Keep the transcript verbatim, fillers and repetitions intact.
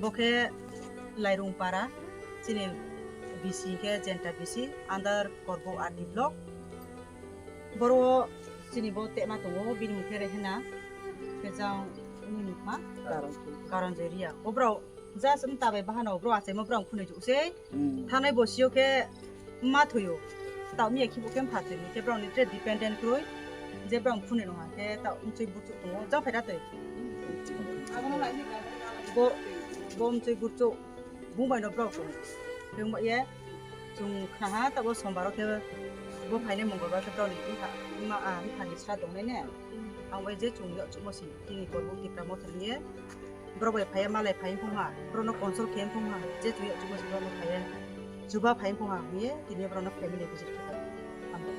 Bo khe Lairung para, chini bisi khe Jenta bisi, under Korbo R D block. Boro chini bo tema tongo, bini mung khe Rehena, khe jang nini ma Karon. Karon Jeria. Bo brao just mta bai bahano bro achaimo brao khunui jukse. Hmm. Thanai bosio khe ma thuyo. Tao miya khibu khe pha thwi khe brao ni tre dependent kroi. Je brao khunui nong khe tao mchwi buchuk tongo. Jang phaida twi. Bo, bo mchwi buchuk bung bai no brao tongo. Bung bai ye chung khna ha tabo sombar khe bo phainai mongolbar khe brao ni bupha ma a bupha ni sra tongnai ne. Ang bai je chung yo chukmo si tini korbo Tipra Motha ni ye. Borok bai phaiya malai phai phung ha, borok no console khe phung ha, je chuya chuba chuba no phaiya, chuba phai phung ha, hiye tini borok no family visit khe. Hambai.